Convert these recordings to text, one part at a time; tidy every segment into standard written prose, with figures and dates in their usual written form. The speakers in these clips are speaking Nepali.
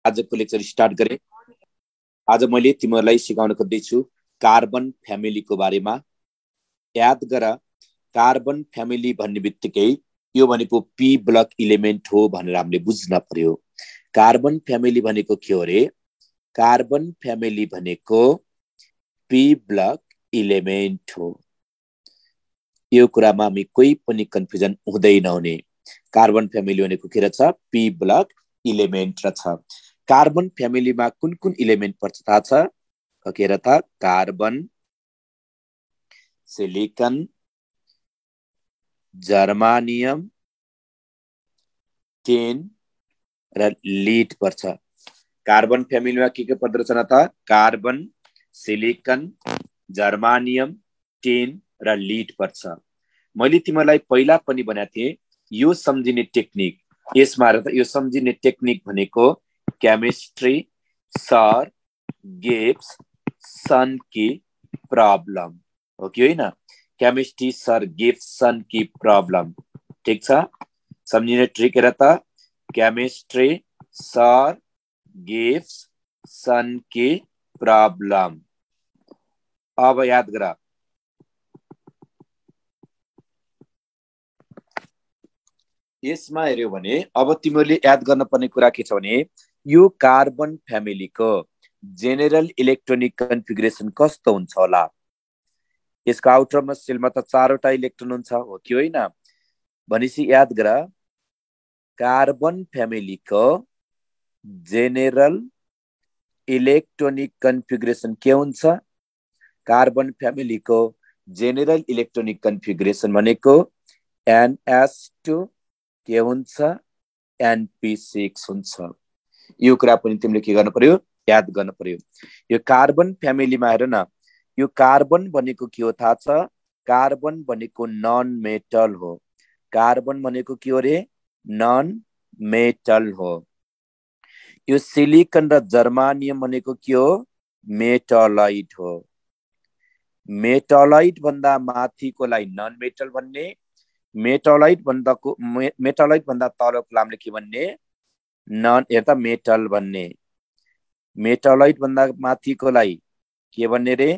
आजको लेक्चर स्टार्ट गरे। आज मैले तिमीहरूलाई सिकाउन खोज्दैछु कार्बन फ्यामिलीको बारेमा। याद गर, कार्बन फ्यामिली भन्ने बित्तिकै यो भनेको पी ब्लक इलिमेन्ट हो भनेर हामीले बुझ्न पर्यो। कार्बन फ्यामिली भनेको के हो रे? कार्बन फ्यामिली भनेको पी ब्लक इलिमेन्ट हो। यो कुरामा हामी कोही पनि कन्फ्युजन हुँदैन हुने। कार्बन फ्यामिली भनेको के रहेछ? पी ब्लक इलिमेन्ट रहेछ। कार्बन फ्यामिलीमा कुन कुन इलिमेन्ट पर्छ थाहा छ? के र त? कार्बन, सिलिकन, जर्मानियम, टिन र लिड पर्छ। कार्बन फ्यामिलीमा के पर्दो रहेछ त? कार्बन, सिलिकन, जर्मानियम, टिन र लिड पर्छ। मैले तिमीलाई पहिला पनि भनेको थिएँ यो सम्झिने टेक्निक। यसमा यो सम्झिने टेक्निक भनेको केमिस्ट्री सर गिव्स सन की प्रॉब्लम हो कि होइन? केमिस्ट्री सर गिव्स सन की प्रॉब्लम। ठीक छ? सम्झिने ट्रिक हेर त। केमिस्ट्री सर गिव्स सन की प्रॉब्लम। अब याद गर, यसमा हेर्यो भने अब तिमीहरूले याद गर्न पर्ने कुरा के छ भने यो कार्बन फ्यामिलीको जेनेरल इलेक्ट्रोनिक कन्फिगरेसन कस्तो हुन्छ होला? यसको आउटरमोस्ट सेलमा त 4वटा इलेक्ट्रोन हुन्छ हो कि होइन? भनेपछि याद गर, कार्बन फ्यामिलीको जेनेरल इलेक्ट्रोनिक कन्फिगरेसन के हुन्छ? कार्बन फ्यामिलीको जेनेरल इलेक्ट्रोनिक कन्फिगरेसन भनेको NS2 के हुन्छ? NP6 हुन्छ। यो कुरा पनि तिमीले के गर्नु पर्यो? याद गर्नु पर्यो। यो कार्बन फ्यामिलीमा हेर न, यो कार्बन भनेको के हो थाहा छ? कार्बन भनेको नन मेटल हो। कार्बन भनेको के हो रे? नन मेटल हो। यो सिलिकन र जर्मानियम भनेको के हो? मेटलाइट हो। मेटलाइट भन्दा माथिकोलाई नन मेटल भन्ने, मेटलाइट भन्दा तलको नामले के भन्ने? नन हेर त मेटल भन्ने। मेटलाइट भन्दा माथिकोलाई के भन्ने रे?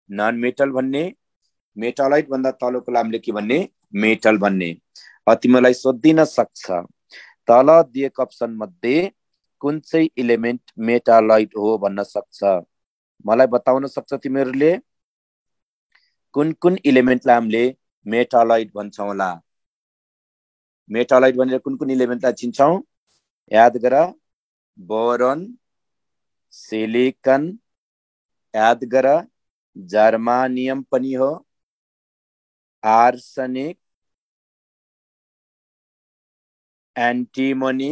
नन मेटल भन्ने। मेटलाइट भन्दा तलको नामले के भन्ने? मेटल भन्ने। तिमीलाई सोधिन सक्छ तल दिएको अप्सन मध्ये कुन चाहिँ इलिमेन्ट मेटालाइट हो भन्न सक्छ? मलाई बताउन सक्छ तिमीहरूले? कुन कुन इलिमेन्टलाई हामीले मेटालाइट भन्छौँ होला? मेटालाइट भनेर कुन कुन इलिमेन्टलाई चिन्छौँ? याद गर, बोरोन, सिलिकन, याद गर, जर्मानियम पनि हो, आर्सेनिक, एन्टिमोनी,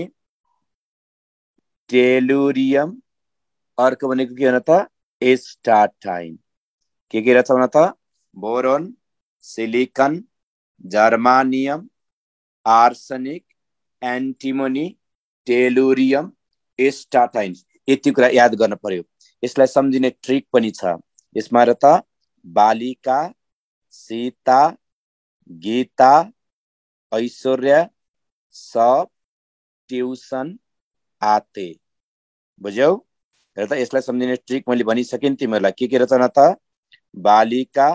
टेलुरियम, अर्को भनेको के हो त? एस्टाटाइन। के रहेछ भन त? Boron, silicon, germanium, arsenic, antimony, tellurium, astatine. यति कुरा याद गर्न पर्यो। यसलाई सम्झिने ट्रिक पनि छ। यसमा र त बालिका, सीता, गीता, ऐश्वर्या सब ट्युसन आते। बुझ्यौ? र त यसलाई सम्झिने ट्रिक मैले भनिसकेँ तिमीहरूलाई। के रहेछ न त? बालिका,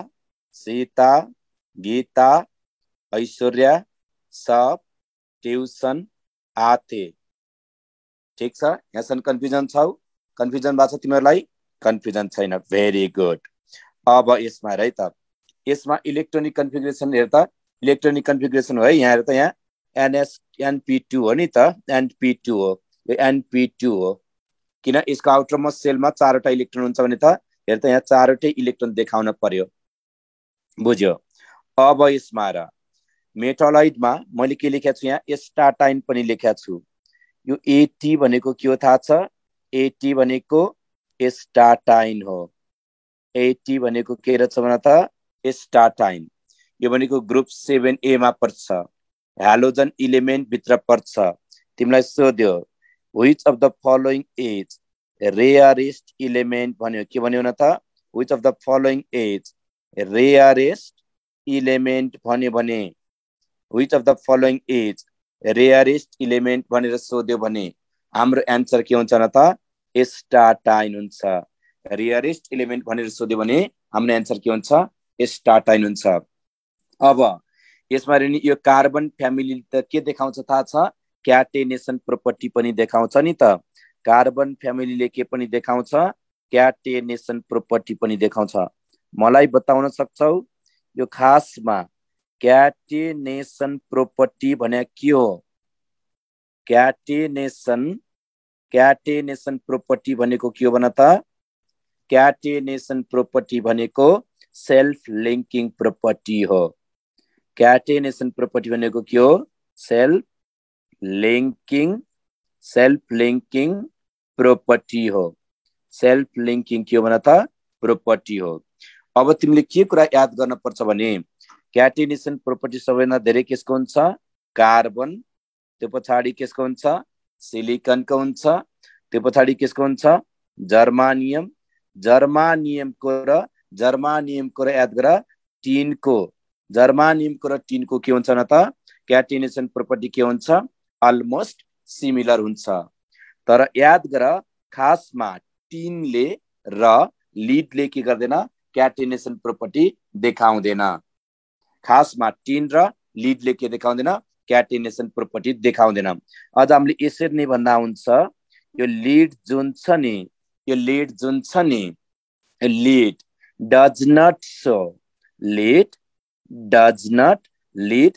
सीता, गीता, ऐश्वर्या सब ट्युसन आते। ठीक छ? यहाँसम्म कन्फ्युजन छौ? कन्फ्युजन भएको छ तिमीहरूलाई? कन्फ्युजन छैन। Very good. अब यसमा हेर है त, यसमा इलेक्ट्रोनिक कन्फिगरेसन हेर त। इलेक्ट्रोनिक कन्फिगरेसन हो है। यहाँ हेर त, यहाँ NP2 हो नि त? NP2 हो। यो NP2 हो। किन? यसको आउटरमोस्ट सेलमा 4वटा इलेक्ट्रोन हुन्छ भने त हेर त, यहाँ 4वटै इलेक्ट्रोन देखाउन पर्यो। बुझ्यो? अब यसमा र मेटालाइटमा मैले के लेखेको छु? यहाँ एस्टाटाइन पनि लेखेको छु। यो AT भनेको के हो थाहा छ? AT भनेको एस्टाटाइन हो। AT भनेको के रहेछ भन त? एस्टाटाइन। यो भनेको ग्रुप 7A मा पर्छ। हेलोजन इलिमेन्ट भित्र पर्छ। तिमीलाई सोध्यो which of the following is rarest element भन्यो। के भन्यो न त? Which of the following is rarest element भन्यो भने, which of the following is rarest element भनेर सोध्यो भने हाम्रो एन्सर के हुन्छ न त स्टाटाइन हुन्छ। रेयरेस्ट एलिमेन्ट भनेर सोध्यो भने हाम्रो एन्सर के हुन्छ स्टाटाइन हुन्छ। अब यसमा यो कार्बन फ्यामिली त के देखाउँछ थाहा छ क्याटेनेसन प्रोपर्टी पनि देखाउँछ नि त। कार्बन फ्यामिलीले के पनि देखाउँछ क्याटेनेसन प्रोपर्टी पनि देखाउँछ। मलाई बताउन सक्छौ यो खासमा क्याटेनेसन प्रोपर्टी भने के हो? क्याटेनेसन प्रोपर्टी भनेको के हो भन त? क्याटेनेसन प्रोपर्टी भनेको सेल्फ लिंकिङ प्रोपर्टी हो। क्याटेनेसन प्रोपर्टी भनेको के हो? सेल्फ लिंकिङ प्रोपर्टी हो। सेल्फ लिंकिङ के हो भन त? प्रोपर्टी हो। अब तिमीले के कुरा याद गर्न पर्छ भने क्याटेनेसन प्रोपर्टी सबैभन्दा धेरै केसको हुन्छ कार्बन, त्यो पछाडी केसको हुन्छ सिलिकनको हुन्छ, त्यो पछाडी केसको हुन्छ जर्मानियम, जर्मानियमको र याद गर टिनको। जर्मानियमको र टिनको के हुन्छ न त क्याटेनेसन प्रोपर्टी के हुन्छ अलमोस्ट सिमिलर हुन्छ। तर याद गर खासमा टिनले र लिडले के गर्दैन क्याटेनेसन प्रोपर्टी देखाउँदैन। खासमा टिन र लिडले के देखाउँदैन क्याटेनेसन प्रोपर्टी देखाउँदैन। अझ हामीले यसरी नै भन्दा हुन्छ यो लिड जुन छ नि lead does not show lead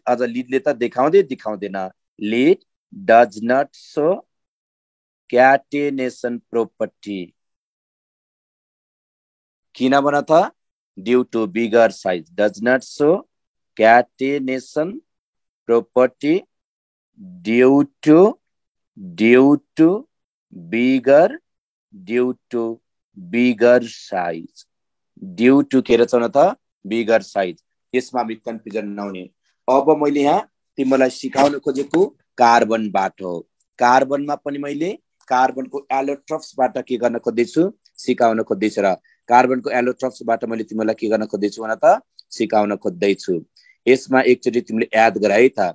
अझ लीडले त देखाउँदैन lead does not show catenation property. किन भन त due to bigger size does not show catenation property due to bigger size. Due to के रहेछ न त बिगर साइज। यसमा हामी कन्फ्युजन नहुने। अब मैले यहाँ तिमीलाई सिकाउन खोजेको कार्बनबाट हो। कार्बनमा पनि मैले कार्बनको एलोट्रोप्सबाट के गर्न खोज्दैछु सिकाउन खोज्दैछु र कार्बनको एलोट्रोप्सबाट मैले तिमीलाई के गर्न खोज्दैछु भन त सिकाउन खोज्दैछु। यसमा एकचोटी तिमीले याद गर है त।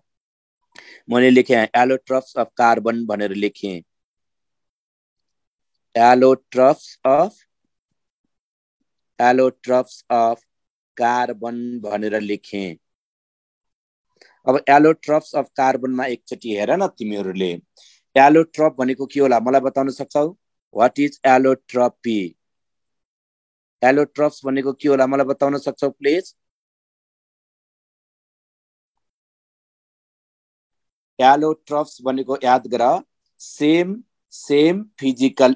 मैले लेखे एलोट्रोप्स अफ कार्बन भनेर लेखे। एलोट्रोप्स अफ कार्बन भनेर लेखे। अब एलोट्रोप्स अफ कार्बनमा एकचोटी हेर न तिमीहरूले एलोट्रोप भनेको के होला मलाई बताउन सक्छौ? What is allotropy? एलोट्रोप्स भनेको के होला मलाई बताउन सक्छौ प्लिज? एलोट्रोप्स भनेको याद गर सेम फिजिकल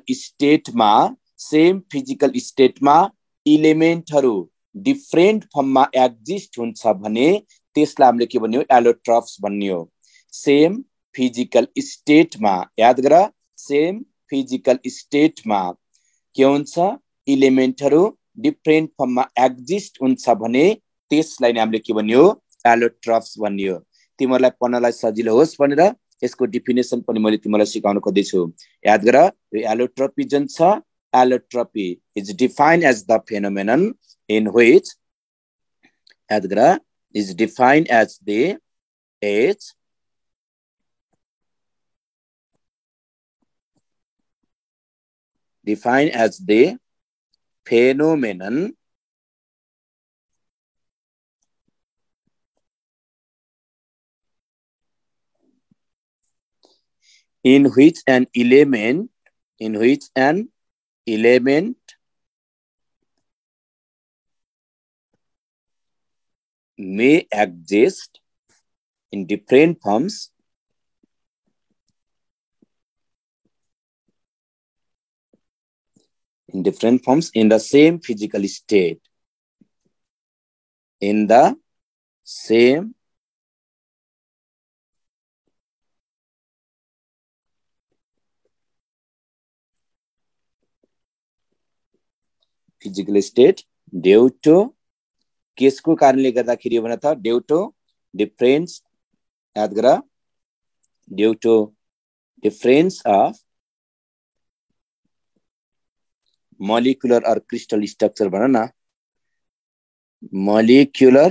स्टेटमा इलिमेन्टहरु डिफरेन्ट फर्ममा एक्जिस्ट हुन्छ भने त्यसलाई हामीले के भन्यो एलोट्रोप्स भन्यो। सेम फिजिकल स्टेटमा याद गर सेम फिजिकल स्टेटमा के हुन्छ इलिमेन्टहरु डिफरेन्ट फर्ममा एक्जिस्ट हुन्छ भने त्यसलाई नै हामीले के भन्यो एलोट्रोप्स भन्यो। तिमीहरूलाई पढ्नलाई सजिलो होस् भनेर यसको डेफिनेसन पनि मैले तिमीलाई सिकाउन खोज्दैछु। याद गर यो एलोट्रोपी जुन छ allotropy is defined as the phenomenon in which याद गर is defined as the phenomenon in which an element may exist in different forms in the same physical state. In the same physical state due to केसको कारणले गर्दाखेरि भन त ड्यू टू डिफरेन्स याद गर due to difference of molecular or crystal structure भन न molecular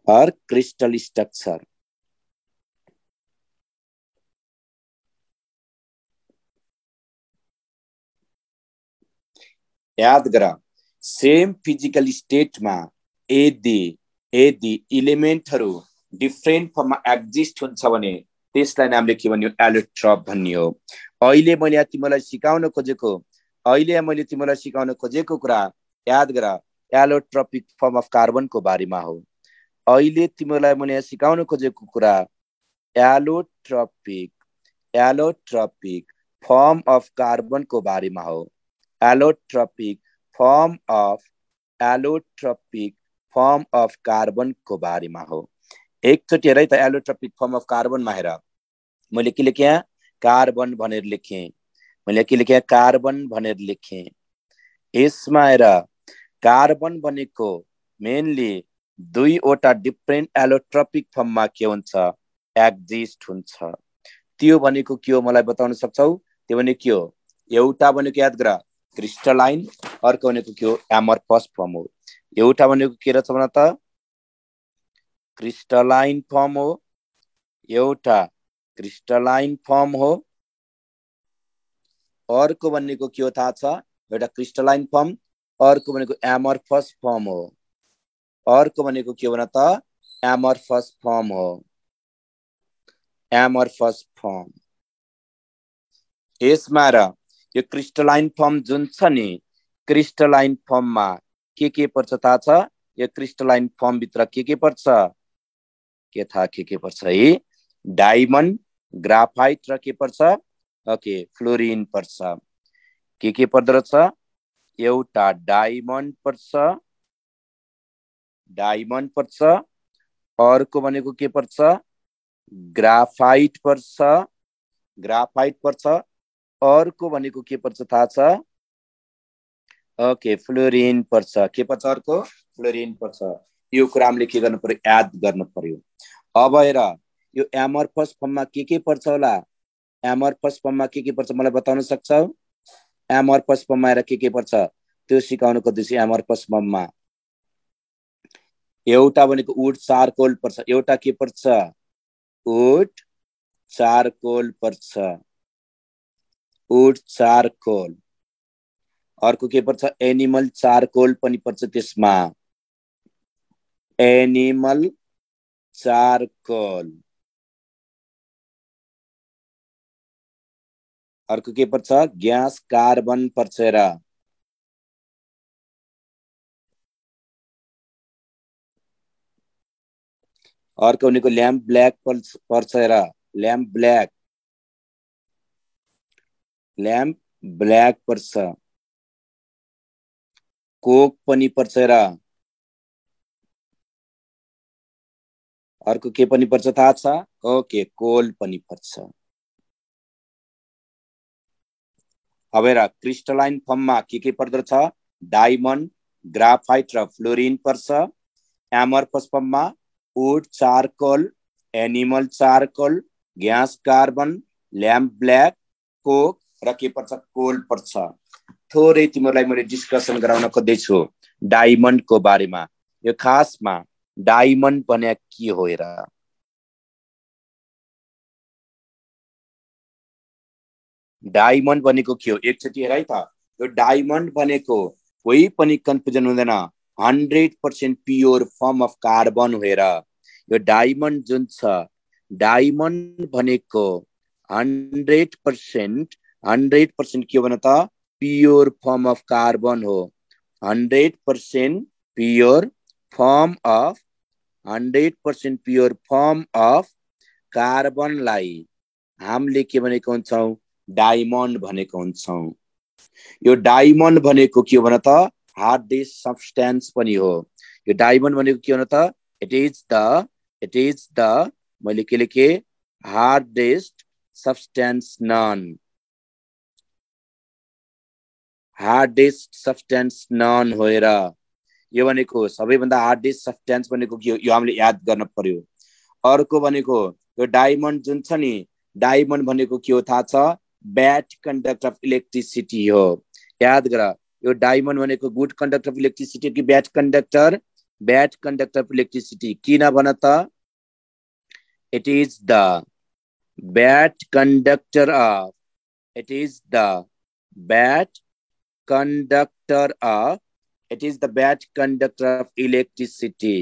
or crystal structure याद गर सेम फिजिकल स्टेटमा यदि यदि इलिमेन्टहरु डिफरेन्ट फर्ममा एक्जिस्ट हुन्छ भने त्यसलाई नामले के भन्यो एलोट्रोप भन्ने हो। अहिले मैले तिमीलाई सिकाउन खोजेको कुरा याद गर एलोट्रोपिक फर्म अफ कार्बनको बारेमा हो। अहिले तिमीलाई मैले सिकाउन खोजेको कुरा एलोट्रोपिक फर्म अफ कार्बनको बारेमा हो। एलोट्रोपिक फर्म अफ कार्बनको बारेमा हो। एकचोटि हेर है त एलोट्रोपिक फर्म अफ कार्बनमा हेर मैले के लेखेँ कार्बन भनेर लेखेँ। मैले के लेखेँ कार्बन भनेर लेखेँ। यसमा हेर कार्बन भनेको मेनली दुईवटा डिफरेन्ट एलोट्रोपिक फर्ममा के हुन्छ एक्जिस्ट हुन्छ। त्यो भनेको के हो मलाई बताउन सक्छौ? त्यो भनेको के हो? एउटा भनेको याद गर क्रिस्टलाइन, अर्को भनेको के हो एमोर्फस फर्म हो। एउटा भनेको के रहेछ भन त क्रिस्टलाइन फर्म हो। एउटा क्रिस्टलाइन फर्म हो। अर्को भनेको के हो थाहा छ? एउटा क्रिस्टलाइन फर्म, अर्को भनेको एमोर्फस फर्म हो। अर्को भनेको के हो भन त एमोर्फस फर्म हो। एमोर्फस फर्म यसमा र यो क्रिस्टलाइन फर्म जुन छ नि क्रिस्टलाइन फर्ममा के पर्छ थाहा छ? यो क्रिस्टलाइन फर्म भित्र के पर्छ? के थाहा के पर्छ है? डायमन्ड, ग्राफाइट र के पर्छ? ओके फ्लोरिन पर्छ। के पर्दो रहेछ? एउटा डायमन्ड पर्छ, अर्को भनेको के पर्छ? ग्राफाइट पर्छ, अर्को भनेको के पर्छ थाहा छ? ओके फ्लोरिन पर्छ। के पर्छ? अर्को फ्लोरिन पर्छ। यो कुरा हामीले के गर्नु पर्यो? याद गर्नु पर्यो। अब हेर यो एमोर्फस फर्ममा के पर्छ होला? एमोर्फस फर्ममा के पर्छ मलाई बताउन सक्छौ? एमोर्फस फर्ममा हेर के पर्छ त्यो सिकाउन खोज्दैछु। एमोर्फस फर्ममा एउटा भनेको वुड चारकोल पर्छ। एउटा के पर्छ? वुड चारकोल पर्छ। Would charcoal. अर्को के पर्छ? एनिमल चारकोल पनि पर्छ त्यसमा। Animal charcoal. अर्को के पर्छ? ग्यास कार्बन पर्छ। हेर अर्को भनेको ल्याम्प ब्ल्याक पर्छ। हेर ल्याम्प ब्ल्याक पर्छ। कोक पनि पर्छ। हेर अर्को के पनि पर्छ थाहा छ? ओके कोल पनि पर्छ। अब हेर क्रिस्टलाइन फर्ममा के पर्दो रहेछ? डायमन्ड, ग्राफाइट र फ्लोरिन पर्छ। एमोर्फस फर्ममा would charcoal, animal charcoal, gas carbon, lamp black, Coke र के पर्छ? कोल पर्छ। थोरै तिमीहरूलाई मैले डिस्कसन गराउन खोज्दैछु डायमन्डको बारेमा। यो खासमा डायमन्ड भने के हो? हेर डायमन्ड भनेको के हो एकचोटि हेर है त। यो डायमन्ड भनेको कोही पनि कन्फ्युजन हुँदैन 100% प्योर फर्म अफ कार्बन हो। हेर यो डायमन्ड जुन छ डायमन्ड भनेको 100% के हो भन त प्योर फर्म अफ कार्बन हो। 100% प्योर फर्म अफ कार्बनलाई हामीले के भनेको हुन्छौँ? डायमन्ड भनेको हुन्छौँ। यो डायमन्ड भनेको के हो भन त हार्डेस्ट सब्स्टेन्स पनि हो। यो डायमन्ड भनेको के हो भन त इट इज द मैले के लेखे hardest substance known. Hardest substance known हो। हेर यो भनेको सबैभन्दा हार्डेस्ट सब्स्टेन्स भनेको के हो? यो हामीले याद गर्न पर्यो। अर्को भनेको यो डायमन्ड जुन छ नि डायमन्ड भनेको के हो थाहा छ? बैड कंडक्टर अफ इलेक्ट्रिसिटी हो। याद गर यो डायमन्ड भनेको गुड कंडक्टर अफ इलेक्ट्रिसिटी कि bad conductor? Bad conductor of electricity. किन भन त? It is the bad conductor conductor of, it is the bad conductor of electricity.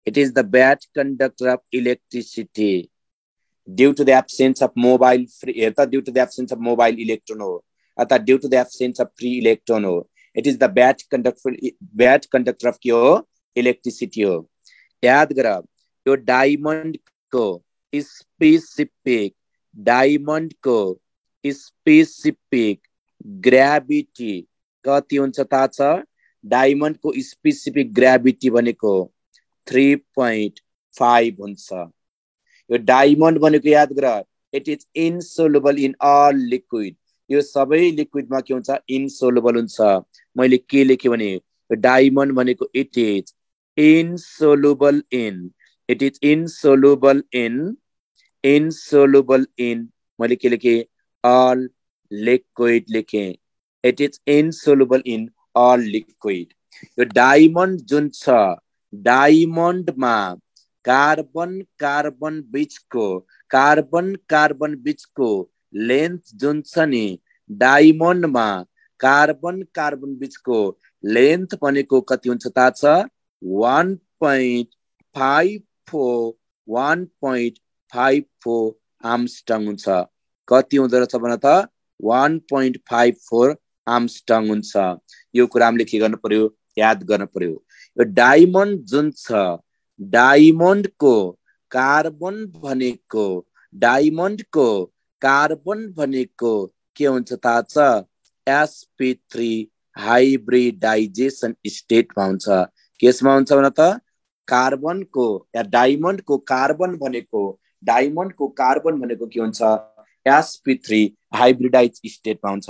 It is the bad conductor of electricity due to the absence of mobile free, due to the absence of mobile electron हो अथवा due to the absence of free electron हो. It is the bad conductor of के हो electricity हो. याद गर यो डायमंड को स्पेसिफिक ग्रेभिटी कति हुन्छ थाहा छ? डायमंड को स्पेसिफिक ग्रेभिटी भनेको 3.5 हुन्छ. यो डायमंड भनेको याद गर it is insoluble in all liquid. यो सबै लिक्विडमा के हुन्छ? इनसोलुबल हुन्छ. मैले के लेखे भने यो डायमंड भनेको इट इज insoluble in मैले के लेखे? all liquid लेखे. it is insoluble in all liquid. यो डायमंड जुन छ डायमंडमा कार्बन बीचको लेन्थ जुन छ नि डायमंडमा कार्बन बीचको लेन्थ भनेको कति हुन्छ थाहा छ? 1.54 आर्मस्ट्रङ हुन्छ. कति हुँदो रहेछ भन त? 1.54 आर्मस्ट्रङ हुन्छ. यो कुरा हामीले के गर्नु पर्यो? याद गर्नु पर्यो. यो डायमंड जुन छ डायमंडको कार्बन भनेको के हुन्छ थाहा छ? sp3 हाइब्रिडाइजेसन स्टेटमा हुन्छ. केसमा हुन्छ भन त? कार्बनको या डायमंडको कार्बन भनेको के हुन्छ? sp3 हाइब्रिडाइज स्टेटमा हुन्छ.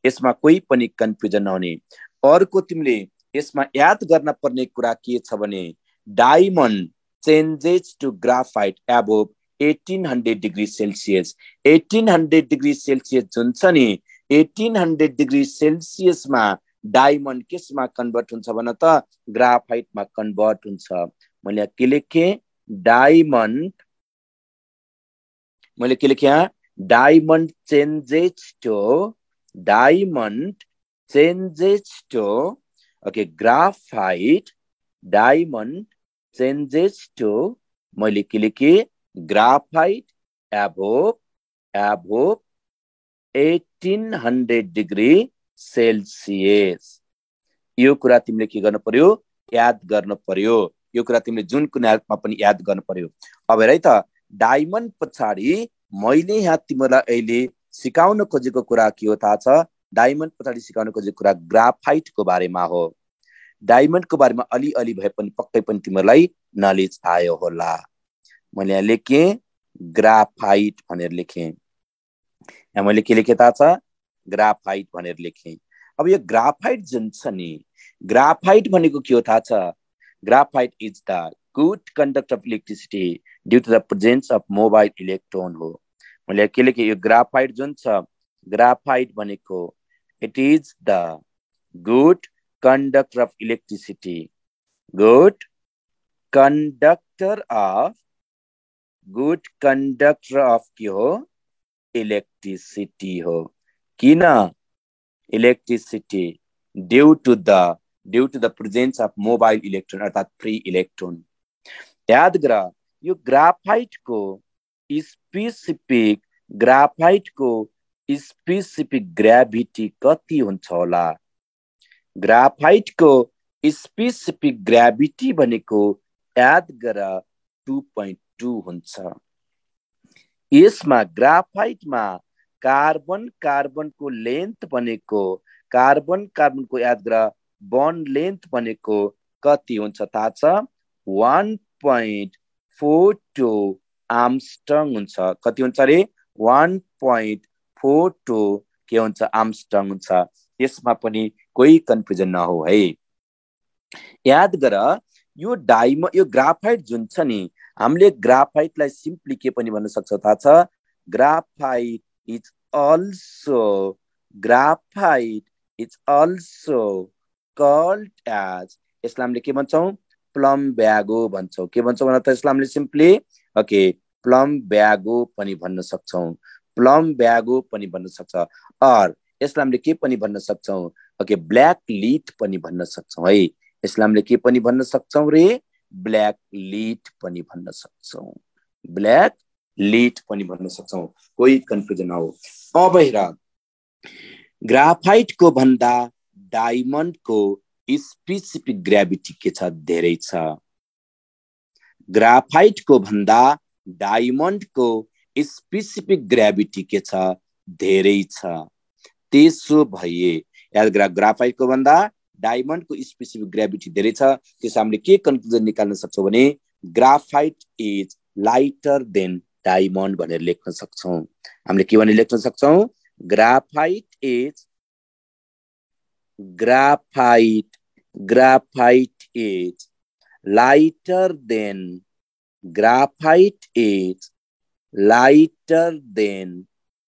यसमा कोही पनि कन्फ्युजन नहुने. अर्को तिमीले यसमा याद गर्न पर्ने कुरा के छ भने diamond changes to graphite above 1800 degree Celsius. 1800 degree Celsius जुन छ नि 1800 डिग्री सेल्सियसमा डायमंड केसमा कन्भर्ट हुन्छ भन त? ग्राफाइटमा कन्भर्ट हुन्छ. मैले के लेखे? Diamond diamond changes to okay graphite. Diamond changes to मैले के लेखे? Graphite above 1800 degree Celsius. यो कुरा तिमीले के गर्नु पर्यो? याद गर्नु पर्यो. यो कुरा तिमीले जुन कुरामा पनि याद गर्नु पर्यो. अब हेर है त डायमंड पछाडी मैले यहाँ तिमीलाई अहिले सिकाउन खोजेको कुरा के हो थाहा छ? डायमंड पछाडी सिकाउन खोजेको कुरा ग्राफाइटको बारेमा हो. डायमंडको बारेमा अलि भए पनि पक्कै पनि तिमीलाई नलेज आयो होला. मैले यहाँ लेखे ग्राफाइट भनेर लेखे. यहाँ मैले के लेखे थाहा छ? ग्राफाइट भनेर लेखे. अब यो ग्राफाइट जुन छ नि ग्राफाइट भनेको के हो थाहा छ? Graphite is the good conductor of electricity due to the presence of mobile electron हो. मैले के लेखे? यो ग्राफाइट जुन छ ग्राफाइट भनेको it is the good conductor of electricity. Good conductor of के हो? इलेक्ट्रिसिटी हो. किन? Electricity due to the presence of mobile electron अर्थात फ्री इलेक्ट्रोन. याद गर यो ग्राफाइटको स्पेसिफिक ग्रेभिटी कति हुन्छ होला? ग्राफाइटको स्पेसिफिक ग्रेभिटी भनेको याद गर 2.2 हुन्छ. यसमा ग्राफाइटमा कार्बनको लेन्थ भनेको कार्बनको याद गर बन्ड लेन्थ भनेको कति हुन्छ थाहा छ? 1.42 आर्मस्ट्रङ हुन्छ. कति हुन्छ रे? 1.42 के हुन्छ? आर्मस्ट्रङ हुन्छ. यसमा पनि कोही कन्फ्युजन नहो है. याद गर यो ग्राफाइट जुन छ नि हामीले ग्राफाइटलाई सिम्पली के पनि भन्न सक्छौं थाहा छ? Graphite is also called as, यसलाई हामीले के भन्छौं? प्लम्ब्यागो भन्छौं. के भन्छौं भन त? यसलाई हामीले सिम्पली ओके प्लम्ब्यागो पनि भन्न सक्छौं. प्लम्ब्यागो पनि भन्न सक्छ. और यसलाई हामीले के पनि भन्न सक्छौं ओके ब्ल्याक लीड पनि भन्न सक्छौं है यसलाई हामीले के पनि भन्न सक्छौं रे ब्ल्याक लीड पनि भन्न सक्छौं ब्ल्याक लीड पनि भन्न सक्छौं कोही कन्फ्युजन हो अब हेर ग्राफाइट को भन्दा डायमन्ड को स्पेसिफिक ग्रेभिटी के छ धेरै छ ग्राफाइट को भन्दा डायमन्ड को स्पेसिफिक ग्रेभिटी के छ धेरै छ त्यसो भए याद गर ग्राफाइट को भन्दा डायमन्ड को स्पेसिफिक ग्रेभिटी धेरै छ त्यसो हामीले के कन्क्लुजन निकाल्न सक्छौं भने graphite is lighter than diamond भनेर लेख्न सक्छौं हामीले के भनेर लेख्न सक्छौं graphite is lighter than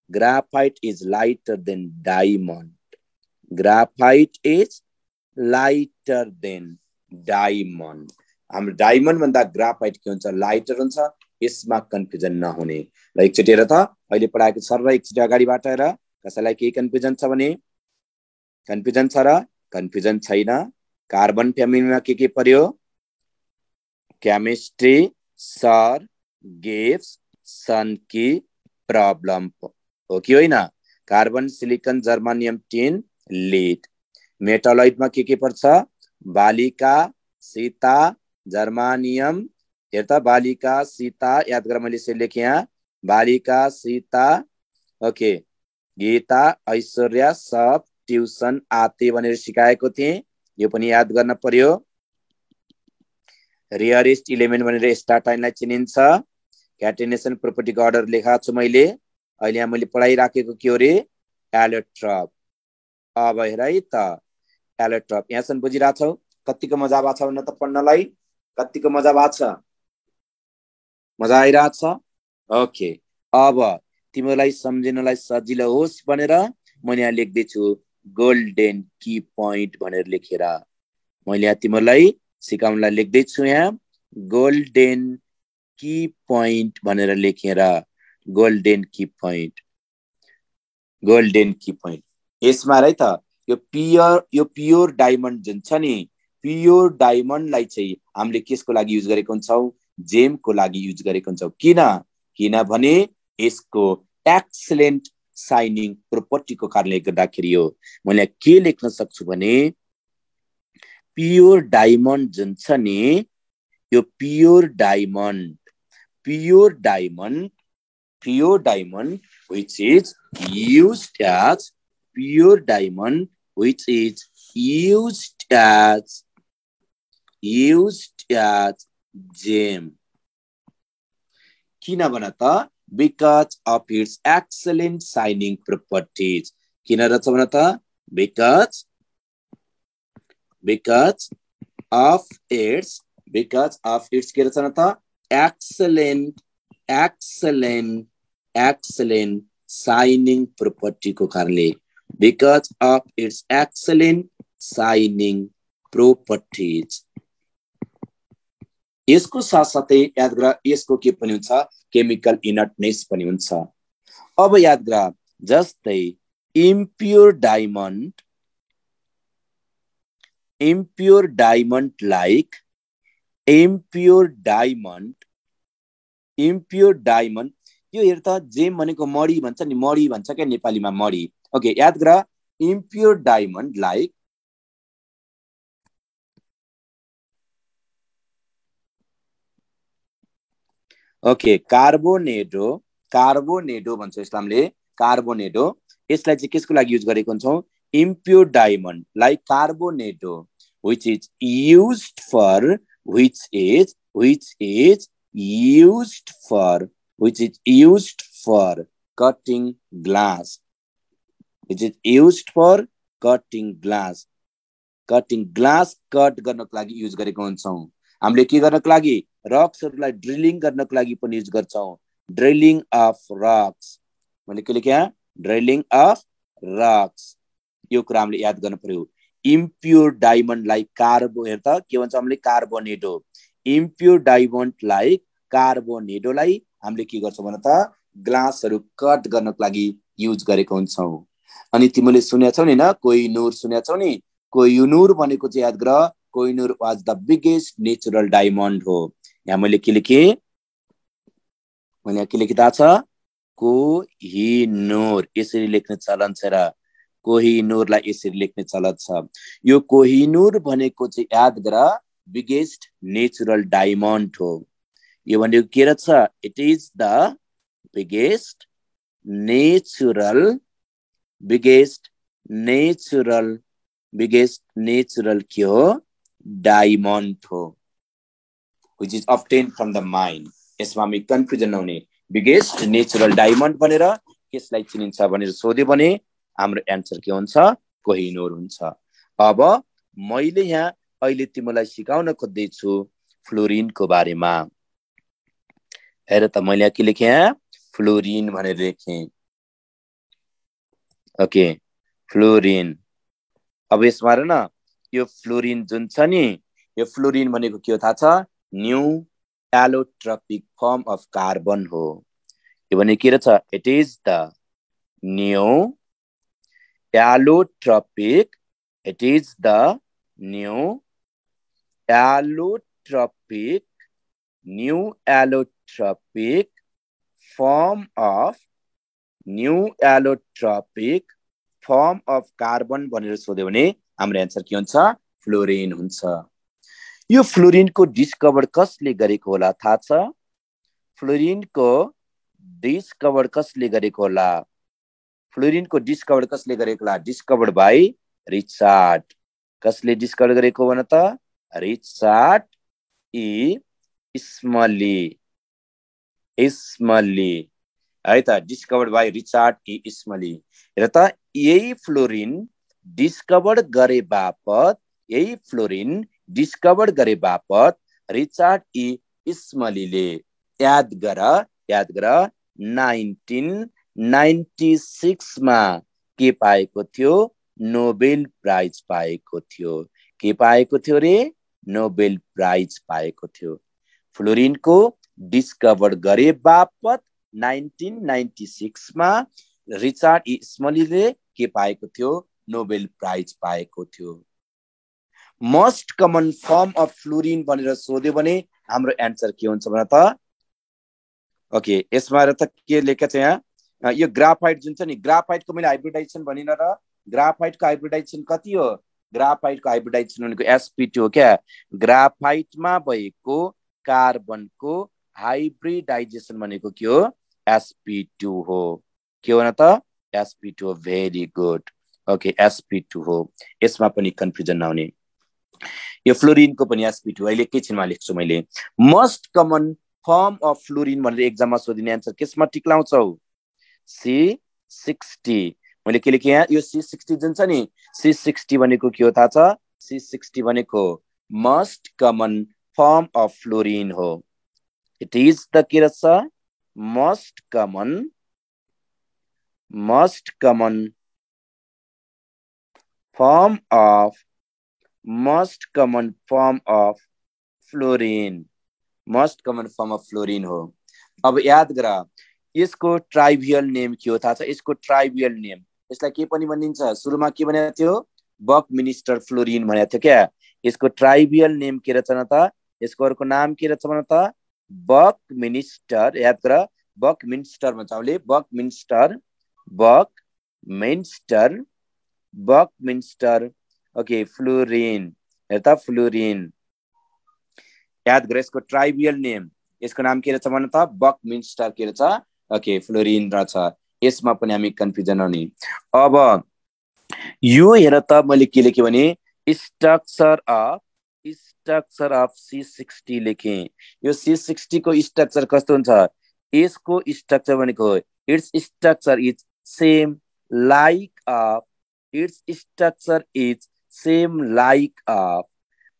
graphite is lighter than diamond graphite is lighter than diamond हाम्रो डायमन्ड भन्दा ग्राफाइट के हुन्छ लाइटर हुन्छ यसमा कन्फ्युजन नहुने ल एकचोटी हेर त अहिले पढाएको सर र एकचोटी अगाडिबाट हेर कसैलाई के कन्फ्युजन छ भने कन्फ्युजन छ र कन्फ्युजन छैन कार्बन फ्यामिलीमा के पर्यो केमिस्ट्री सर गिव्स सन की प्रॉब्लम हो कि होइन carbon silicon germanium tin lead मेटालोइड में के पर्छ बालिका सीता जर्मानियम हेर त बालिका सीता याद गर मैले यसरी लेखे यहाँ बालिका सीता ओके गीता ऐश्वर्या सब ट्युसन आते भनेर सिकाएको थिए यो पनि याद गर्न पर्यो रेयरेस्ट इलिमेन्ट भनेर स्टार्टाइनलाई चिनिन्छ क्याटेनेसन प्रोपर्टीको अर्डर लेखाएको छु मैले अहिले यहाँ मैले पढाइराखेको के हो रे एलोट्रोप अब हेर है त एलोट्रोप यहाँसम्म बुझिरहेछौ कतिको मजा आएको छ भन्न त पढ्नलाई कतिको मजा भएको छ मजा आइरहेछ ओके अब तिमीलाई सम्झिनलाई सजिलो होस् भनेर मैले यहाँ लेख्दै छु गोल्डन की पॉइंट भनेर लेखेर मैले यहाँ तिमीलाई सिकाउनलाई लेख्दै छु यहाँ गोल्डन की पॉइंट भनेर लेखेर गोल्डन की पॉइंट यसमा है त यो प्योर डायमन्ड जुन छ नि प्योर डायमन्डलाई चाहिँ हामीले केसको लागि युज गरेको हुन्छौं जेमको लागि युज गरेको हुन्छौं किनभने यसको एक्सलेन्ट साइनिङ प्रोपर्टीको कारणले गर्दाखेरि हो मैले के लेख्न सक्छु भने प्योर डायमन्ड जुन छ नि यो pure diamond which is used as pure diamond which is used as gem किन भन त because of its excellent shining properties किन रहेछ भन त because of its के रहेछ न त excellent shining property को कारणले because of its excellent shining properties यसको साथसाथै याद गर यसको के पनि हुन्छ केमिकल इनर्टनेस पनि हुन्छ अब याद गर जस्तै impure diamond यो हेर त जेम भनेको मडी भन्छ नि मडी भन्छ के नेपालीमा मडी ओके याद गर impure diamond like ओके कार्बोनेडो भन्छ यसलाई हामीले कार्बोनेडो यसलाई चाहिँ केसको लागि युज गरेको हुन्छौं impure diamond like कार्बोनेडो which is used for cutting glass cut गर्नको लागि युज गरेको हुन्छौं हामीले के गर्नको लागि रक्सहरुलाई ड्रिलिङ गर्नको लागि पनि युज गर्छौं ड्रिलिङ अफ रक्स मैले के लेखे ड्रिलिङ अफ रक्स यो कुरा हामीले याद गर्न पर्यो impure diamond like कार्बो हेर त के भन्छ हामीले कार्बोनेडो impure diamond like कार्बोनेडोलाई हामीले के गर्छौं भन त ग्लासहरु कट गर्नको लागि युज गरेको हुन्छौं अनि तिमीले सुनेछौ नि, कोहिनूर सुनेछौ नि। कोहिनूर भनेको चाहिँ याद गर, Kohinoor was the biggest natural diamond हो। यहाँ मैले के लेखेँ, मैले यहाँ के लेखिदा छ, कोहिनूर। यसरी लेख्ने चलन छ र कोहिनूरलाई यसरी लेख्ने चलन छ। यो कोहिनूर भनेको चाहिँ याद गर बिगेस्ट नेचुरल डायमन्ड हो। यो भनेको के रहेछ, it is the biggest natural के हो, डायमन्ड हो, which is obtained from the mine। यसमा हामी कन्फ्युजन नहुने, बिगेस्ट नेचुरल डायमन्ड भनेर कसलाई चिनिन्छ भनेर सोध्यो भने हाम्रो एन्सर के हुन्छ, कोहिनूर हुन्छ। अब मैले यहाँ अहिले तिमीलाई सिकाउन खोज्दै छु फ्लोरिनको बारेमा। हेर त मैले के लेखेँ, फ्लोरिन भनेर लेखेँ। Okay, fluorine. अब यसमा हेर न, यो फ्लोरिन जुन छ नि, यो फ्लोरिन भनेको के हो थाहा छ, new allotropic form of carbon हो। यो भने के रहेछ, it is the new allotropic, it is the new allotropic form of carbon भनेर सोध्यो भने हाम्रो एन्सर के हुन्छ, फ्लोरिन हुन्छ। यो फ्लोरिनको डिस्कभर कसले गरेको होला थाहा छ, फ्लोरिनको डिस्कभर कसले गरेको होला, फ्लोरिनको डिस्कभर कसले गरेको होला, डिस्कभर्ड बाई रिचर्ड। कसले डिस्कभर गरेको भन त, रिचर्ड ई स्मली है त, डिस्कभर्ड बाई रिचर्ड ई स्मली। हेर त, यही फ्लोरिन डिस्कभर गरे बापत, यही फ्लोरिन डिस्कभर गरे बापत रिचर्ड ई स्मलीले याद गर 1996 मा के पाएको थियो, नोबेल प्राइज पाएको थियो। के पाएको थियो रे, नोबेल प्राइज पाएको थियो। फ्लोरिनको डिस्कभर गरे बापत 1996 मा रिचर्ड ई स्मलीले के पाएको थियो, नोबेल प्राइज पाएको थियो। Most common form of fullerene भनेर सोध्यो भने हाम्रो एन्सर के हुन्छ भन त। ओके, यसमा त के लेखेको छ यहाँ, यो ग्राफाइट जुन छ नि, ग्राफाइटको मैले हाइब्रिडाइजेसन भनिन र, ग्राफाइटको हाइब्रिडाइजेसन कति हो, ग्राफाइटको हाइब्रिडाइजेसन भनेको sp2 हो क्या। ग्राफाइटमा भएको कार्बनको हाइब्रिडाइजेसन भनेको के हो, sp2 हो। के हो न त, sp2 हो। Very good. ओके, sp2 हो। यसमा पनि कन्फ्युजन नहुने। यो फ्लोरिनको पनि sp2 अहिले एकैछिनमा लेख्छु मैले। Most common form of fullerene भनेर एक्जाममा सोधिने एन्सर केसमा टिक लाउँछौ, C60। मैले के लेखेँ यहाँ, यो C60 जुन छ नि, C60 भनेको के हो थाहा छ, C60 भनेको most common form of fullerene हो। इट इज द के रहेछ, most common form of fullerene, most common form of fullerene हो। अब याद गर, यसको ट्राइभियल नेम के हो थाहा छ, यसको ट्राइभियल नेम, यसलाई के पनि भनिन्छ, सुरुमा के भनेको थियो, बकमिन्स्टर फ्लोरिन भनेको थियो क्या। यसको ट्राइभियल नेम के रहेछ न त, यसको अर्को नाम के रहेछ भन त, बकमिन्स्टर। याद गर, बकमिन्स्टर भन्छ हामीले, बकमिन्स्टर। Okay, fluorine. हेर त, फ्लोरिन याद गर, यसको ट्राइभियल नेम, यसको नाम के रहेछ भन त, बकमिन्स्टर के रहेछ, ओके, फ्लोरिन रहेछ। यसमा पनि हामी कन्फ्युजन हुने। अब यो हेर त, मैले के लेखेँ भने स्ट्रक्चर अफ C60 लेखेँ। यो C60 को स्ट्रक्चर कस्तो हुन्छ, यसको स्ट्रक्चर भनेको, it's structure is same like of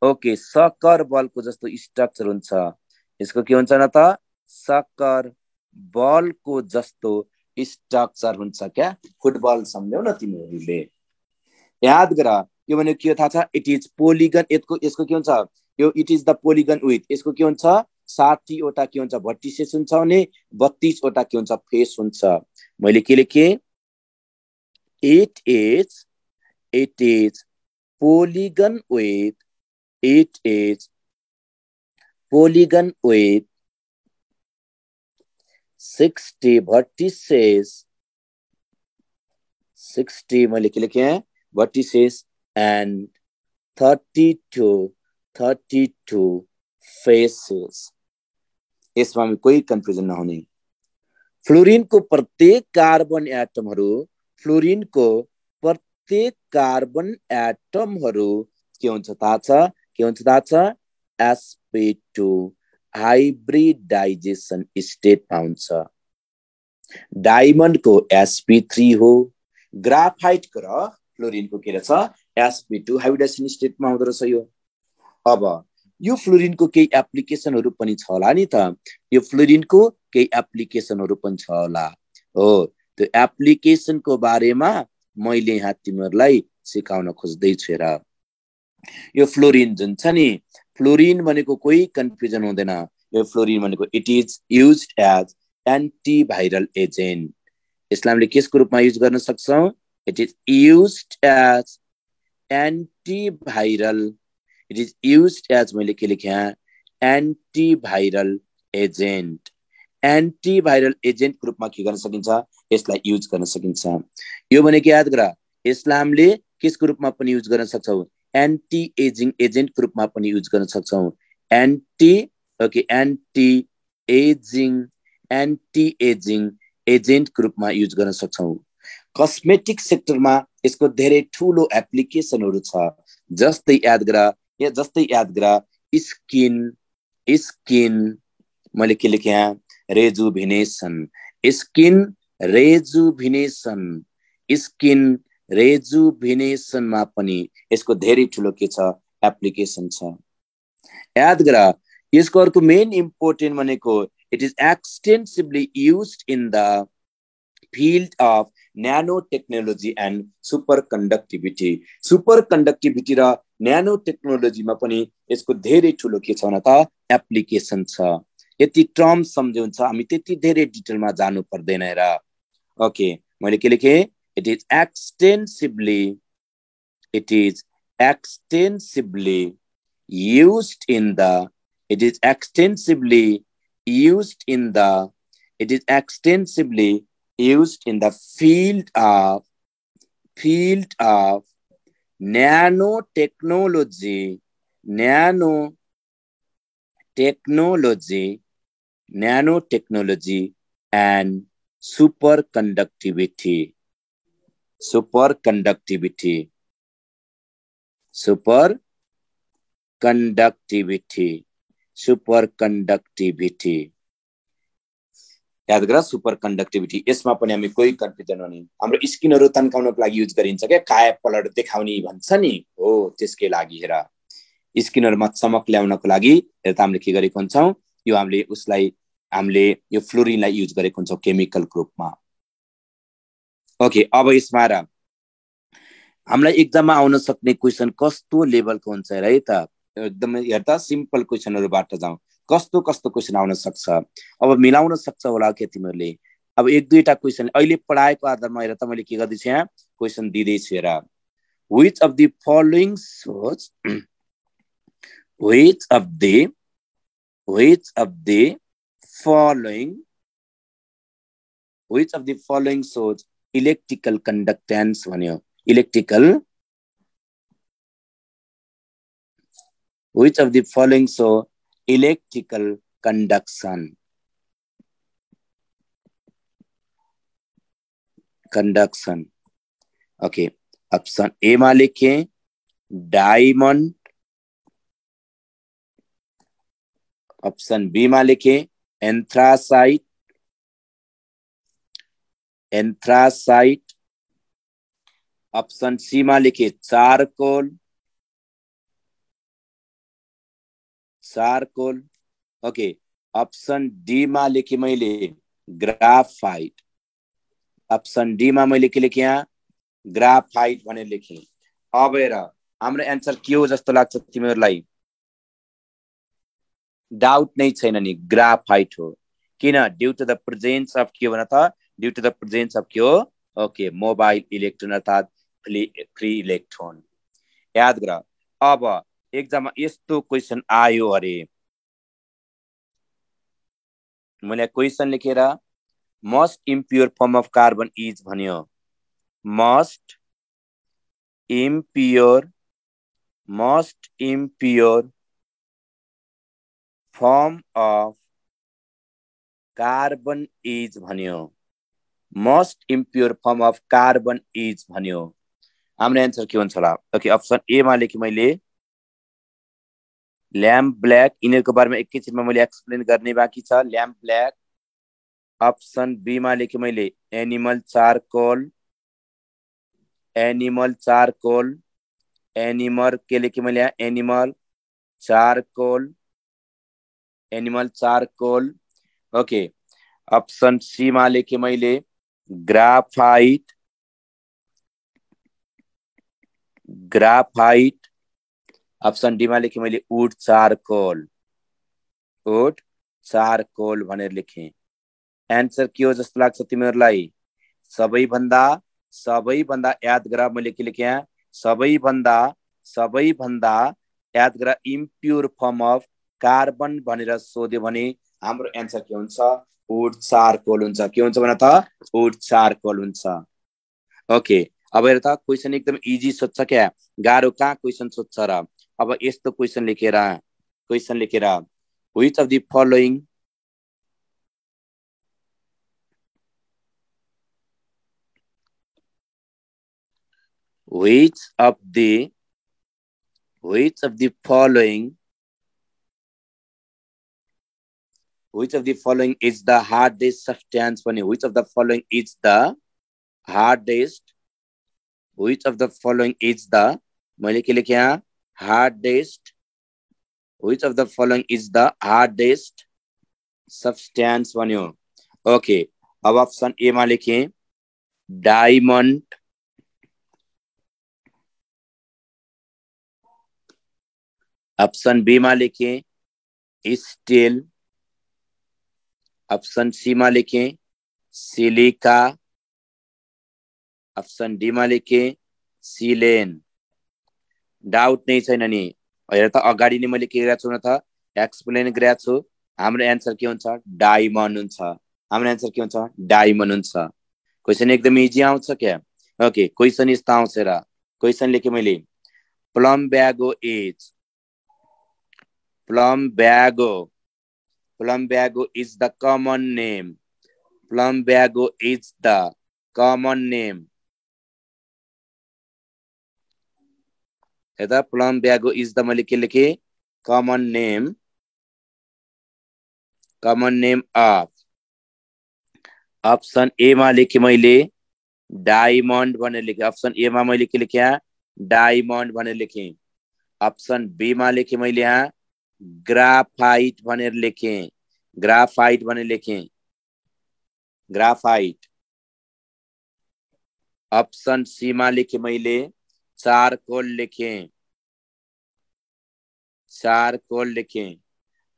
okay, soccer बलको जस्तो स्ट्रक्चर हुन्छ। यसको के हुन्छ न त, सक्कर बलको जस्तो स्ट्रक्चर हुन्छ क्या। फुटबल सम्झ्यौ न तिमीहरूले। याद गर, यो भनेको के हो थाहा छ, इट इज पोलिगन। यसको के हुन्छ, यो it is the polygon with, यसको के हुन्छ, 60 वटा के हुन्छ, भर्टिसेस हुन्छ भने 32 वटा के हुन्छ, फेस हुन्छ। मैले के लेखेँ, It is polygon with 60 vertices, 60 मैले के लेखे हैं vertices and 32 faces. यसमा हामी कोही कन्फ्युजन नहुने. फ्लोरिनको प्रत्येक कार्बन एटमहरू के हुन्छ थाहा छ sp2 हाइब्रिडाइजेसन स्टेटमा हुन्छ. डायमन्डको sp3 हो, ग्राफाइटको र फ्लोरिनको के रहेछ sp2 हाइब्रिडाइजेसन स्टेटमा हुँदो रहेछ यो. अब यो फ्लोरिनको केही एप्लिकेसनहरु पनि छ होला नि त. यो फ्लोरिनको केही एप्लिकेसनहरु पनि छ होला हो. त्यो एप्लिकेसनको बारेमा मैले यहाँ तिमीहरुलाई सिकाउन खोज्दै छु हेर. यो फ्लोरिन जुन छ नि, फ्लोरिन भनेको कोही कन्फ्युजन हुँदैन. यो फ्लोरिन भनेको it is used as antiviral agent. यसलाई हामीले केसको रूपमा युज गर्न सक्छौं. It is used as antiviral. It is used as मैले के लेखे यहाँ एन्टिभाइरल एजेन्ट. एन्टिभाइरल एजेन्ट को रूपमा के गर्न सकिन्छ, यसलाई युज गर्न सकिन्छ. यो भनेको याद गर, यसलाई हामीले केसको रूपमा पनि युज गर्न सक्छौं, एन्टी एजिङ एजेन्ट को रूपमा पनि युज गर्न सक्छौं. एन्टी एजिङ एजेन्ट को रूपमा युज गर्न सक्छौं. कस्मेटिक सेक्टरमा यसको धेरै ठूलो एप्लिकेसनहरु छ. जस्तै याद गर स्किन मैले के लेखे यहाँ रेजुभिनेसन. स्किन रेजुभिनेसनमा पनि यसको धेरै ठूलो के छ एप्लिकेसन छ. याद गर यसको अर्को मेन इम्पोर्टेन्ट भनेको it is extensively used in the field of nanotechnology and superconductivity. Superconductivity र nanotechnology मा पनि यसको धेरै ठूलो के छ न त एप्लिकेसन छ. यति टर्म सम्झिन्छ, हामी त्यति धेरै डिटेलमा जानु पर्दैन हेर. ओके, मैले के लेखे, it is extensively used in the field of nanotechnology and superconductivity. याद गर सुपर कन्डक्टिभिटी. यसमा पनि हामी कोही कन्फ्युजन हुने. हाम्रो स्किनहरु तन्काउनको लागि युज गरिन्छ के, काया पलट देखाउने भन्छ नि हो, त्यसकै लागि हेर. स्किनहरुमा चमक ल्याउनको लागि हेर त हामीले के गरेको हुन्छौं, यो हामीले यो फ्लोरिनलाई युज गरेको हुन्छौं केमिकल ग्रुपमा. ओके, अब यसमा र हामीलाई एक्जाममा आउन सक्ने क्वेशन कस्तो लेभलको हुन्छ हेर है त. एकदमै हेर त सिम्पल क्वेशनहरुबाट जाउँ. कस्तो क्वेशन आउन सक्छ. अब मिलाउन सक्छ होला के तिमीहरुले. अब एक दुईटा क्वेशन अहिले पढाएको आधारमा हेर त मैले के गर्दै छु यहाँ क्वेशन दिदै छु हेर. which of the following shows electrical conductance भन्यो. which of the following show electrical conduction. Okay, option A मा लेखे डायमंड, ऑप्शन बी मा लेखे एंथ्रासाइट, ऑप्शन सी मा लिखे चारकोल. ओके, ऑप्शन डी मा लिखे मैले ग्राफाइट. ऑप्शन डी मा मैले के लेखे यहाँ ग्राफाइट भनेर लेखे. अब हेर हाम्रो एन्सर के हो जस्तो लाग्छ तिमीहरुलाई? डाउट नै छैन नि, ग्राफाइट हो. किन? Due to the presence of के भन त, due to the presence of के हो ओके, मोबाइल इलेक्ट्रोन अर्थात फ्री इलेक्ट्रोन। याद गर। अब एक्जाममा यस्तो क्वेसन आयो अरे, मैले क्वेसन लेखेर most impure form of carbon is भन्यो। Most impure form of carbon is भन्यो। Most impure form of carbon is भन्यो। हाम्रो एन्सर के हुन्छ होला? ओके, अप्सन ए मा लेखेँ मैले ल्याम्प ब्ल्याक। यिनीहरूको बारेमा एकैछिनमा मैले एक्सप्लेन गर्ने बाँकी छ। Lamp black. अप्सन बी मा लेखेँ मैले एनिमल चारकोल। एनिमल के लेखेँ मैले? Animal charcoal. Okay, option C मा लेखेँ मैले ग्राफाइट। अप्सन डी मा लेखेँ मैले वुड चारकोल भनेर लेखेँ। एन्सर के हो जस्तो लाग्छ तिमीहरूलाई? सबैभन्दा याद गर, मैले के लेखेँ? सबैभन्दा याद गर, इम्प्योर फर्म अफ कार्बन भनेर सोध्यो भने हाम्रो एन्सर के हुन्छ? वुड चारकोल हुन्छ। के हुन्छ भन त? वुड चारकोल हुन्छ। ओके, अब हेर त, क्वेसन एकदम इजी सोध्छ क्या, गाह्रो कहाँ क्वेसन सोध्छ र। अब यस्तो क्वेसन लेखेर which of the following which of the following is the hardest substance भन्यो। which of the following is the hardest मैले के लेखेँ यहाँ? hardest। which of the following is the hardest substance भन्यो। ओके, अब अप्सन ए मा लेखेँ डायमन्ड। अप्सन बी मा लेखेँ स्टील। अप्सन सी मा लेखेँ सिलिका। अप्सन डी मा लेखेँ सिलेन। डाउट नै छैन नि? हेर त, अगाडि नै मैले के गरेको छु न त? एक्सप्लेन गरेको छु। हाम्रो एन्सर के हुन्छ? डायमन्ड हुन्छ। हाम्रो एन्सर के हुन्छ? डायमन्ड हुन्छ। क्वेसन एकदम इजी आउँछ क्या। ओके, क्वेसन यस्तो आउँछ र। क्वेसन लेखेँ मैले plumbago is the common name. Plumbago is the common name. हेर, प्लम्ब्यागो इज द मैले के लेखेँ? Common name of. Option A मा लेखेँ मैले डायमन्ड भनेर लेखेँ। अप्सन ए मा मैले के लेखेँ? डायमन्ड भनेर लेखेँ। अप्सन बी मा लेखेँ मैले यहाँ ग्राफाइट भनेर लेखेँ। ग्राफाइट। अप्सन सी मा लेखेँ मैले चारकोल लेखेँ।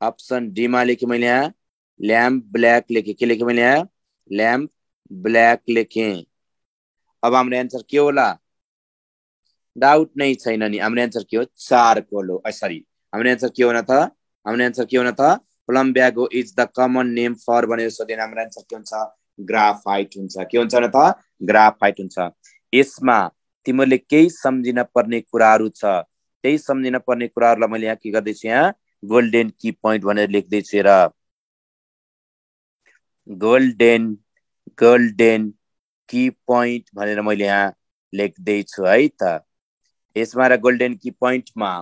अप्सन डी मा लेखेँ मैले यहाँ ल्याम्प ब्ल्याक लेखेँ। के लेखेँ मैले यहाँ? ल्याम्प ब्ल्याक लेखेँ। अब हाम्रो एन्सर के होला? डाउट नै छैन नि? हाम्रो एन्सर के हो? चारकोल हो। सरी, हाम्रो एन्सर के हो न त? हाम्रो एन्सर के हो न त? Plumbago is the common name for भनेर सोधेन हाम्रो एन्सर के हुन्छ? ग्राफाइट हुन्छ। के हुन्छ न त? ग्राफाइट हुन्छ। यसमा तिमीहरूले केही सम्झिन पर्ने कुराहरू छ। त्यही सम्झिन पर्ने कुराहरूलाई मैले यहाँ के गर्दैछु? यहाँ गोल्डन की पोइन्ट भनेर लेख्दैछु र। गोल्डन की पोइन्ट भनेर मैले यहाँ लेख्दैछु है त। यसमा र गोल्डन की पोइन्टमा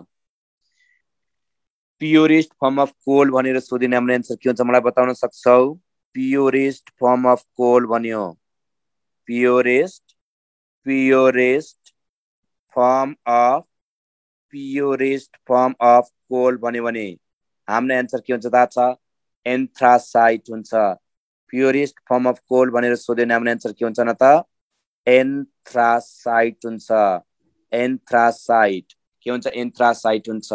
प्योरेस्ट फर्म अफ कोल भनेर सोधिने हाम्रो एन्सर के हुन्छ? मलाई बताउन सक्छौ? प्योरेस्ट फर्म अफ कोल भन्यो। प्योरेस्ट फर्म अफ कोल भन्यो भने हाम्रो एन्सर के हुन्छ? थाहा छ? एन्थ्रासाइट हुन्छ। प्योरेस्ट फर्म अफ कोल भनेर सोध्यो भने हाम्रो एन्सर के हुन्छ न त? एन्थ्रासाइट हुन्छ। एन्थ्रासाइट के हुन्छ? एन्थ्रासाइट हुन्छ।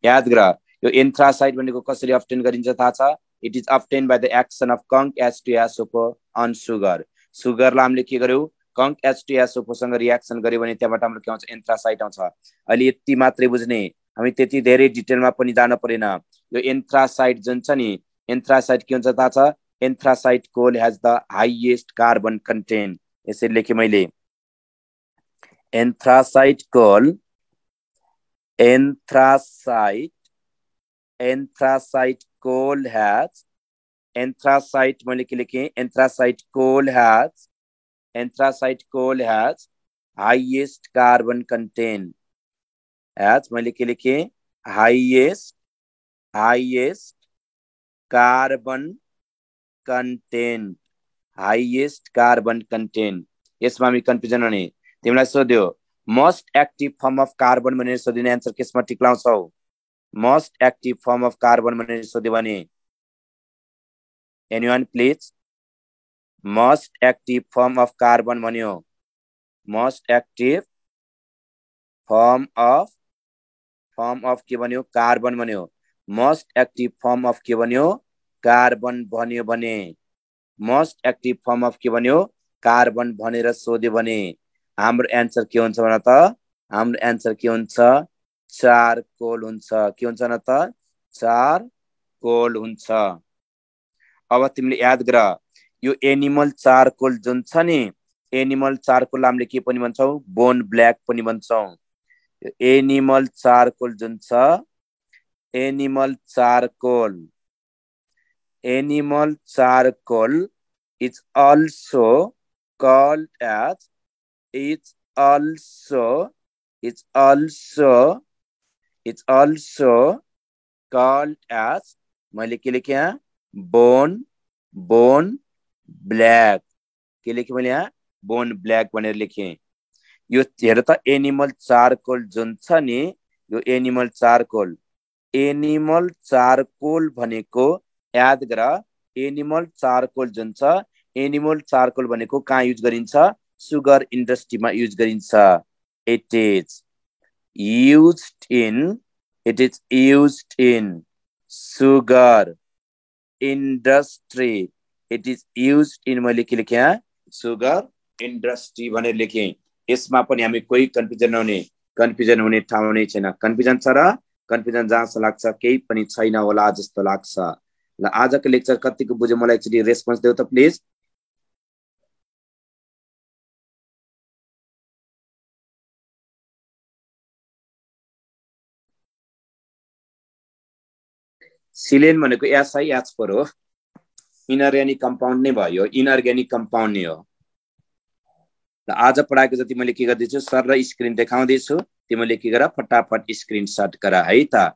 याद गर, यो एन्थ्रासाइट भनेको कसरी अब्टेन गरिन्छ थाहा छ? It is obtain by the action of conc H2SO4 on sugar. सुगरलाई हामीले के गर्यौं कङ्क H2SO4 सँग रिएक्सन गर्यो भने त्यहाँबाट हाम्रो के आउँछ एन्थ्रासाइट आउँछ अहिले यति मात्रै बुझ्ने हामी त्यति धेरै डिटेलमा पनि जान परेन यो एन्थ्रासाइट जुन छ नि एन्थ्रासाइट के हुन्छ थाहा छ anthracite coal has the highest carbon content यसरी लेखे मैले एन्थ्रासाइट कोल एन्थ्रासाइट कोल हैज एन्थ्रासाइट मैले के लेखेँ anthracite coal has highest carbon content has मैले के लेखेँ हाईएस्ट कार्बन कन्टेन्ट यसमा हामी कन्फ्युजन हुने तिमीलाई सोध्यो most active form of carbon भनेर सोध्यो आन्सर केसमा टिक लाउँछौ most active form of carbon भनेर सोध्यो भने anyone please most active form of carbon भन्यो मोस्ट एक्टिभ फर्म अफ के भन्यो कार्बन भन्यो मोस्ट एक्टिभ फर्म अफ के भन्यो कार्बन भन्यो भने मोस्ट एक्टिभ फर्म अफ के भन्यो कार्बन भनेर सोध्यो भने हाम्रो एन्सर के हुन्छ भन त हाम्रो एन्सर के हुन्छ चारकोल हुन्छ के हुन्छ न त चारकोल हुन्छ अब तिमीले याद गर यो एनिमल चारकोल जुन छ नि एनिमल चारकोल हामीले के पनि भन्छौ बोन ब्ल्याक पनि भन्छौ एनिमल चारकोल जुन छ animal charcoal is also called as it's also called as मैले के लेखे यहाँ बोन ब्ल्याक के लेखे मैले यहाँ बोन ब्ल्याक भनेर लेखे यो हेर त एनिमल चारकोल जुन छ नि यो एनिमल चारकोल भनेको याद गर एनिमल चारकोल जुन छ एनिमल चारकोल भनेको कहाँ युज गरिन्छ सुगर इन्डस्ट्रीमा युज गरिन्छ it is used in sugar industry it is used in मैले के लेखे यहाँ सुगर इन्डस्ट्री भनेर लेखे यसमा पनि हामी कोही कन्फ्युजन हुने ठाउँ नै छैन कन्फ्युजन छ र कन्फ्युजन जहाँ लाग्छ केही पनि छैन होला जस्तो लाग्छ ल आजको लेक्चर कतिको बुझ्यो मलाई एकचोटि रेस्पोन्स देऊ त प्लिज सिलेन भनेको SiH4 हो इनअर्ग्यानिक कम्पाउन्ड नै भयो इनअर्ग्यानिक कम्पाउन्ड नै हो ल आज पढाएको जति मैले के गर्दैछु सर र स्क्रिन देखाउँदैछु तिमीले के गर फटाफट स्क्रिनशट गर है त